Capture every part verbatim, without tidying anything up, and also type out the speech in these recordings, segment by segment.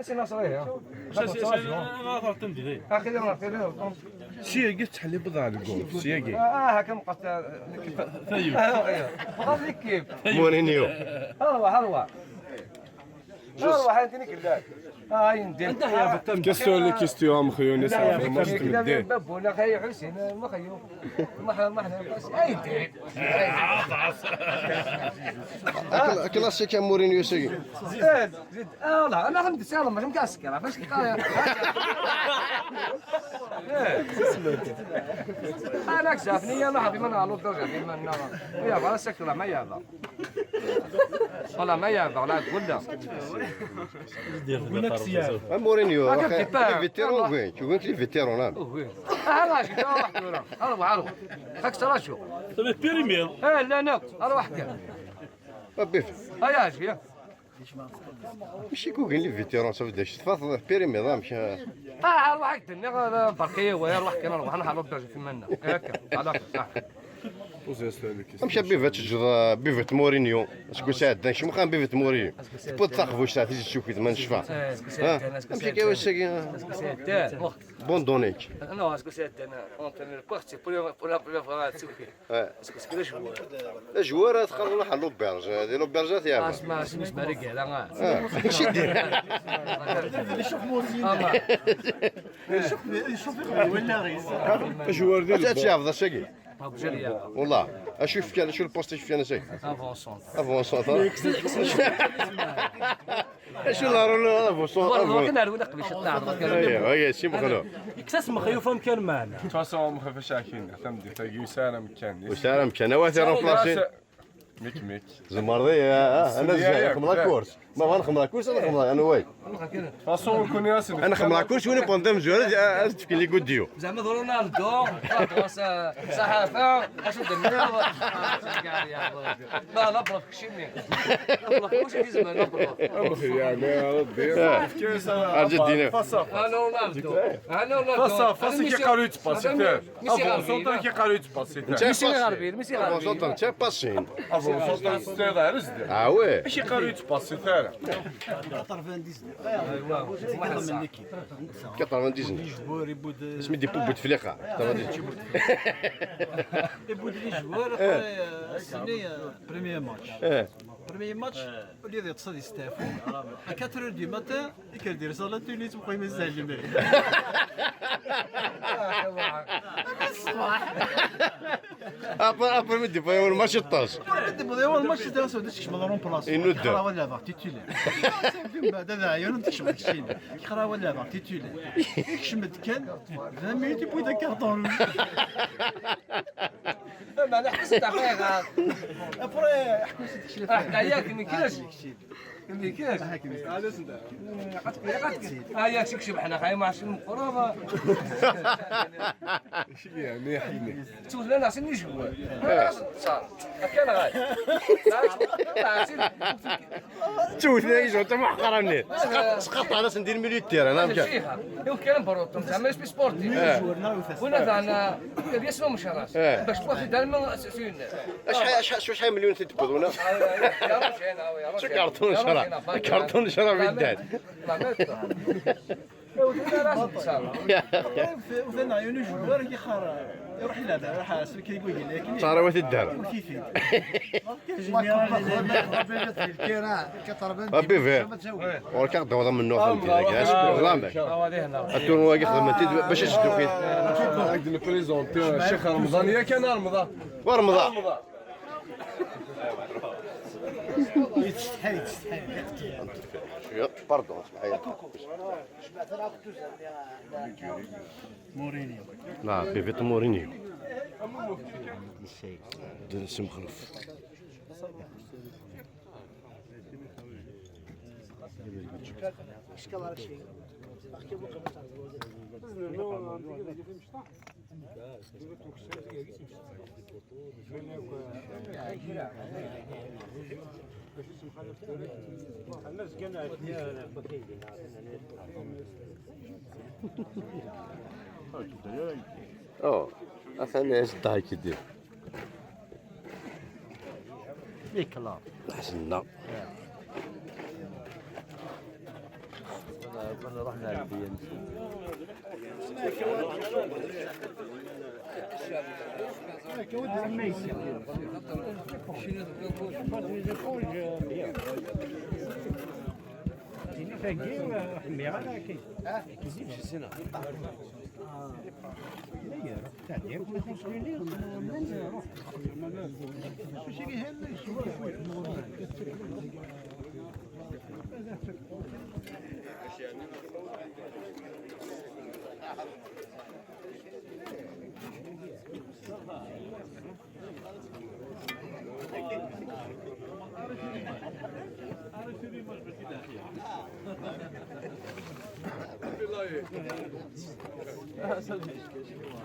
C'est la soirée, hein. Siyagi tettḥellibeḍ ɣer lguf, siyagi. Ah, ah, هكا مقطع. Tayut. Ah, بغا l'équipe. Mourinho. اروح، اروح. اروح انت نكلك. اه، يندي. Question, question, am xyuni, ça va, match تمدي. بابونا خي حسين، ما خيو. ما حنا، ما حنا. اي دي. Classique يا مورينيو سيدي. زيد، زيد. اه، لا، انا غندي سير، ما كنت اسكر، باش كيطاير. انا كزافني، انا حبيبي، انا على الدرجه، حبيبي، انا. يا با سكر، ما يا با. والله ما يا با، لا تقول لا. مورينيو، ما كان في بالك. Les vétérans وين؟ شو وين les vétérans، نعم. وين؟ اه، لا، شو واحد ولا. اربعه، اربعه. خاك ترى شو؟ طيب، بيريمير. ايه، لا، لا، اربعه حكا. ربي. هيا، اجي. ماشي كوكين les vétérans، صافي داك الشفاط بيريمير، ماشي. اه، روح هاك الدنيا، غير برقيه ويا روح كان روح، انا حاول نرجع في منا. هكا، على هكا. مشى بيفا تجد، بيفا مورينيو. شكون ساعد داك؟ شو مخان بيفا مورينيو؟ تبوت تاخفوش ساعه تيجي تشوف كيف ما نشفى. ها؟ مشي كاين واش ساكي. بون دونيك. Non, est-ce que c'est un entraîneur parti pour la, pour la première fois à Tsuki? Est-ce que c'est que le joueur? الجوار تقرب لها l'auberge، هذه l'auberge تاع. اسمع، اسمع، اسمع، رجال، اه. اه، شي دير؟ يشوف مورينيو. يشوف، يشوف ولا ريس. الجوار ديال هذا الشيء هذا شاكي. والله، اشوف كان، شو البوست يشوف كان شيء. افونسون. افونسون. شو لا، راه لا، افونسون، برضو افونسون. كنا نقول لك باش تطلع، برضو كنا ايوا، ايوا، سي مخلوف. يكسس مخيوف، فهم كان معنا. تفاصيل مخيفة شاكين، تم دي تاكي وسالة مكان. وسالة مكان، هو تي رومبلاسي. ميك ميك. زمردي، آه، آه، انا سمية زي ياك، خملا لا. كورس. ما غنخملا كورس، انا خملا، انا واي. فاصون كون ياسين. انا خملا كورس، وين بوندام جوار، آه، آه، تفكي لي كوديو. زعما رونالدو، صحافة، اش ندير؟ لا، لا، بروف، كشيني. لا، بروف، واش كيزعما؟ لا، بروف. أخي، يعني، يا ربي. آه. كيف أنا رونالدو. أنا رونالدو. فاصا، فاصا كيقالوا يتباسي. افون سونتر كيقالوا يتباسي. ميسي غربي، ميسي غربي. افون سونتر، تشا باسين. افون سونتر، ستيل رزق. اه، وي. اش يقالوا يتباسي تاع؟ quatre-vingt-dix-neuf. اسمي دي بوبو تفليقة. quatre-vingt-dix-neuf. يبود لي جوار، آه، السنة، آه، بريمير ماتش. بريمير ماتش، وليد يتصل يستعفو. À quatre heures du matin، يكال دير صلاة تونس، مخوي مازال لي. الصباح. ابر، ابر ميدي، فايور ماتش طاش. ابر ميدي، فايور ماتش طاش، وديش كشمل رومبلاس. ينود. خرا ولا فاغ تيتولير. من بعد هذا عيون، ديك شمل كشين. خرا ولا فاغ تيتولير. ديك شمل كان، vingt minutes يبوي ذا كارطون. ما نحبس دقيقة. ابري، حكم سيدي شريف. آه، لا، ياك، ما كاينش. ما كاينش. هذا سندا. آه، ياك، شكشب حنا، خاي، ما عرفتش المقربة. شي يعني، حيني. تقول لنا عشان نجوا. صار. كان غاي. لا، لا، عشان توث لي جو، انت محقرني. سقط على سندير ميليتير، انا مكان. شيخة. يوم كان بروتون، زعما اسمي سبورتي. آه. ولا زعما، يسمى مش راس. آه. باش تروح دار من سيون. اش حي-، اش حي-، شو شحال مليون تتبضونا؟ يا روح هنا، يا روح شو هنا. كارطون يا روح شرا؟ هنا، فاهم؟ كارطون شرا في الدار. لا، ما يقدر. وثنا عيوني جوار كي خار. يروح يلعب، راح سلكي يقول لي، لكن صار وقت الدار. كيفي. ربي فيه. وركا دوضة من نوع فهمتي، لا، كاش. لا، ما. التورنوا كي خدمتي باش تشدو فيه. عندنا بريزونتي، الشيخ رمضان، يا كان رمضان. ورمضان. يتستحي، يتستحي. باردون، اسمح لي. مورينيو. لا، بيفيت مورينيو. درس مخلوف. اوه، اثناء الضحك يدير. يكلا. حسنا. نروح نعدي.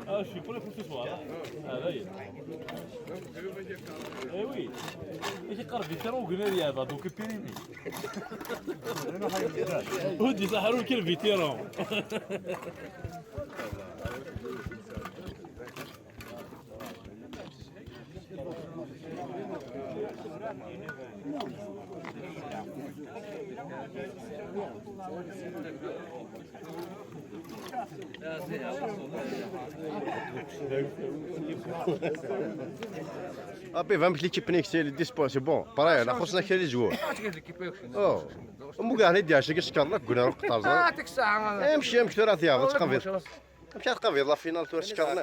Ah, je suis prêt pour ce soir, hein. Ah, là, il est. Eh oui. Il est carré, vétéran, ou gagné, il y a, donc, Pyrénées. Hodi Saharou, quel vétéran. Abi, amek l'équipe-nnek, c'est le dispo, c'est bon. Pareil, la force n'a qu'elle joue. Oh. Mu għahni di għaxi għax karna għuna ruktar zan. Ah, tik sa'a. Emxi, emxi, tura tjaḍ, tqabiḍ. Emxi, tqabiḍ, la finale, tura tkarna.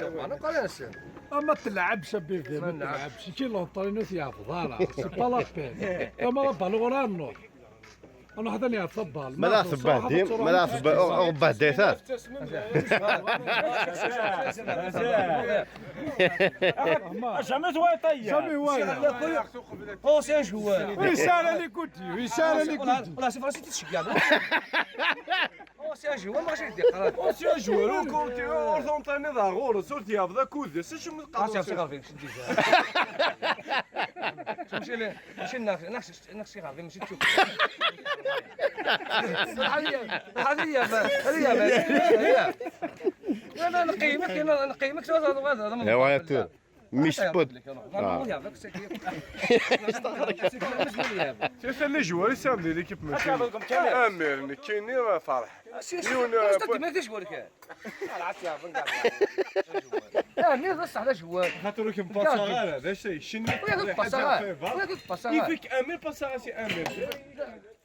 Ama tleɛɛeb, Sabir, ma tleɛɛebx. Ki l'entraîneur tjaḍ, voilà. C'est pas la peine. Ama la balle, voilà, non. Ana ħadan ya tsabbal. Ma la tsabbal, dim, ma la tsabbal, oh, oh, bah, des, ça. Jamais toi, t'as. Jamais, ouais. Oh, c'est un joueur. Oui, ça, elle écoute, oui, ça, elle écoute. Voilà, c'est vrai, c'est ce qu'il y a. Oh, c'est un joueur, moi, j'ai dit, oh, c'est un joueur, au côté, oh, t'entraînes dans le rôle, sur le diable, la coude, c'est je me Ah, c'est un petit rêve, je dis. Je me suis dit, je suis un, un, un petit rêve, mais c'est tout. هذه هي، هذه هي، هذه هي. لا، لا، نقيمك، نقيمك، شو هذا، هذا، هذا. ايوا، يا تور. مش بود. C'est ça les joueurs, c'est l'équipe. Amir, Nekini, Farah. Amir, بصح لا joueur. خاطر كنت بصغير، هذا شيء. شنو؟ وياك تبصغ، وياك تبصغ. يفيك امير، بصغير سي امير.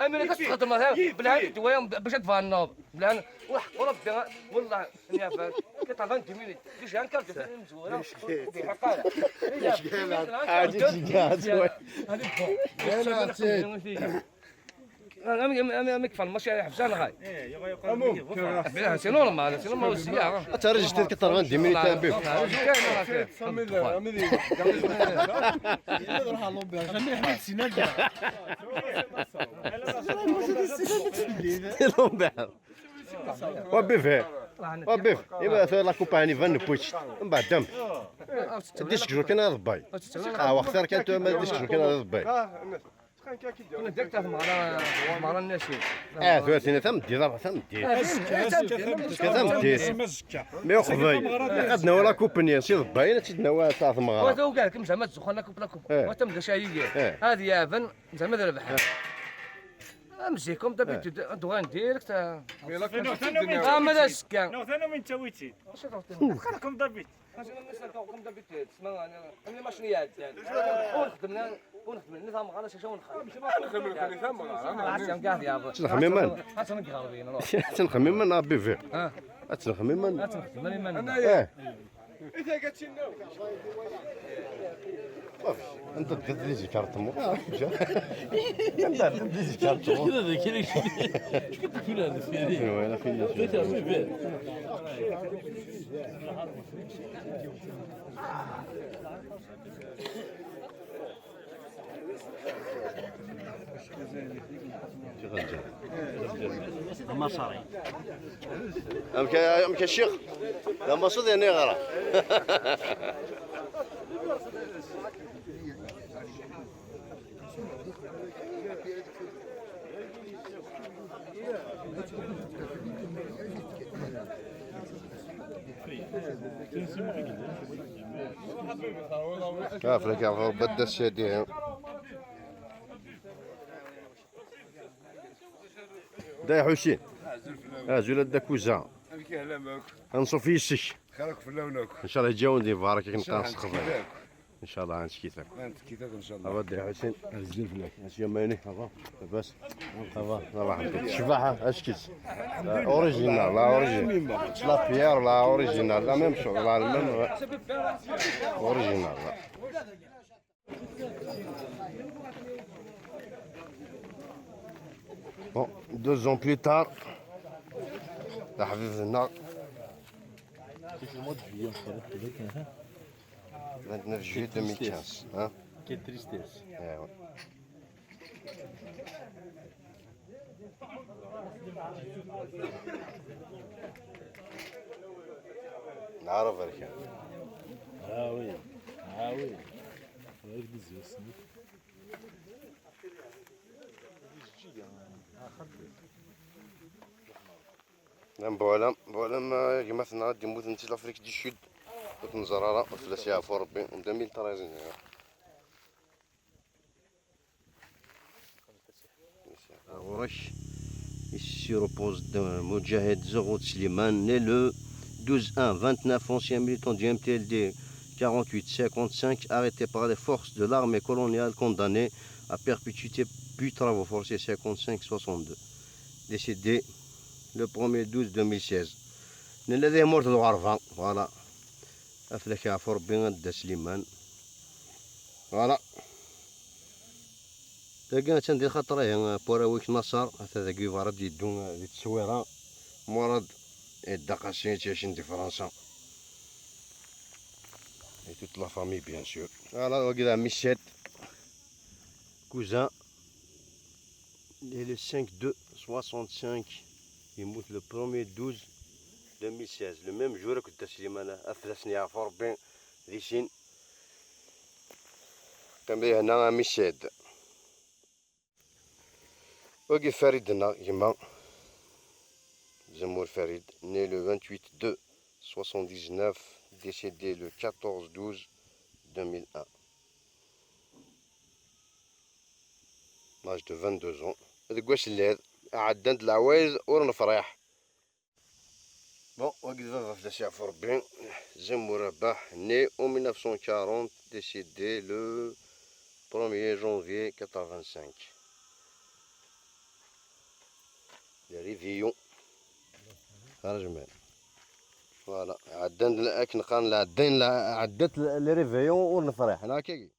امير، كتخدم هذا بلا هذيك الدوايا باش تفانوض. بلا، وحق ربي، والله، يا فهد. كتعطيني deux minutes. ديجا نكرت مزوره. عادي تجي قاعد شوي. هذه بون. أنا، أنا، أنا، أنا كيف المشي حفظان غاي. بلا، c'est normal، c'est normal aussi، آه. أنت راه جيت كتر غندي من يتابع. C'est normal. وبيفي. وبيف. إما ثو لا كوبا هاني فان بوتش. من بعد دم. تديش جو كان هذا باي. آه، وقت كان تو ما تديش جو كان هذا باي. كنا ديك تاع المغرى، المغرى الناشئين. آه، ثلاثين، ثم دي، ثم دي. آه، ثم دي. ثم دي. مي أخوي. قدنا ولا كوبني، سي ضباين، سيدنا ولا تاع المغرى. وهذا هو قال لكم زعما تزخوا لنا كوب لا كوب. إيه. وتم دشايي. إيه. هذه يا فن، زعما ذا البحر. أمسيكم دابيتود، أنتو غان ديريكت، آه. آه، ماذا السكان؟ نو، ثاني من تويتي. واش تعطيني؟ خلكم دابيت. اش من نسال كم دابيتود؟ اسمع، أنا، أنا ما شنو يعدان. ونخدمنا، ونخدم لنا ثام غالا شاشة ونخدم. نخدم لنا ثام غالا. عرفتي، كاع يا أبو. شنو خميمان؟ هاتم قهربين، روح. شنو خميمان، آه، بيفي. ها؟ شنو خميمان؟ هاتم خميمان. إيه. صافي، انت تقد لي زيكارت مو. انت تقد لي زيكارت مو. كذا ذاك اللي شكون تقول هذا السيدي؟ ايوا، انا فين؟ المصري. أمك، أمك الشيخ. لا، مصود يعني غرا. كافلك يا فور بدا الشادي. دا يا حسين. Azul a Dda Kuza. Amek i llan akk? Anṣuf yes-k. Xir akk fell-awen akk. Ncallah yeǧǧa-wen-d ibarek akken qqaren s teqbaylit. Ncallah ad netkit akk. Ad netkit akk ncallah. Aba Dda Ḥusin. Azul fell-ak. Azul mani, aba. Labas. Aba, aba. Ccbaḥa, ackit. Original, la original. La pierre, la original. La même chose, la même. Original. Bon, deux ans plus tard, d aḥbib-nneɣ. C'était le mois de juillet, on se retrouve, hein. Vingt-neuf juillet deux mille quinze, hein. Quelle tristesse. Eh ouais. Neɛreḍ ar kan. Ah oui, ah oui. Avec des yeux, c'est Voilà, voilà ma gma-tneɣ i d-yemmuten si l'Afrique du Sud. Ur t-neẓri ara, fell-as yeɛfu Rebbi, en deux mille treize. Ɣur-k, ici repose de Moudjahid Zourout Slimane, né le douze un vingt-neuf, ancien militant du M T L D quarante-huit cinquante-cinq, arrêté par les forces de l'armée coloniale, condamné à perpétuité, puis travaux forcés cinquante-cinq soixante-deux. Décédé le premier douze deux mille seize. Nella di tmurt n Lɣerba, voilà. Aflak yeɛfu Rebbi a Dda Sliman. Voilà. Dagi attan di lxaṭer ihi, pour awik Naṣer, ata dagi Yuba ara d-yeddu di tteswira. Murad, Edda Qasi, ttɛicin di Fransa. Et toute la famille, bien sûr. Voilà, wagi d ɛemmi Sed. Cousin. Et le cinq deux soixante-cinq, yemmut le premier douze deux mille seize. Le même jour akked Dda Slimane, ad fell-asen yeɛfu Rebbi di sin. Qqim di hna a mmi Sed. Wagi Farid-nneɣ, gma Zemmour Farid, né le vingt-huit deux soixante-dix-neuf, décédé le quatorze douze deux mille un. L'âge de vingt-deux ans. Deg wass n lɛid, ɛeddan-d leɛwayed ur nefriḥ. Bon, wagi d baba fell-as yeɛfu Rebbi, Zemmour Rabaḥ, né en mille neuf cent quarante, décédé le premier janvier quatre-vingt-cinq. Le réveillon. Voilà, ɛeddan-d, akken qqaren, ɛeddan, ɛeddat le réveillon ur nefriḥ, neɣ akkagi?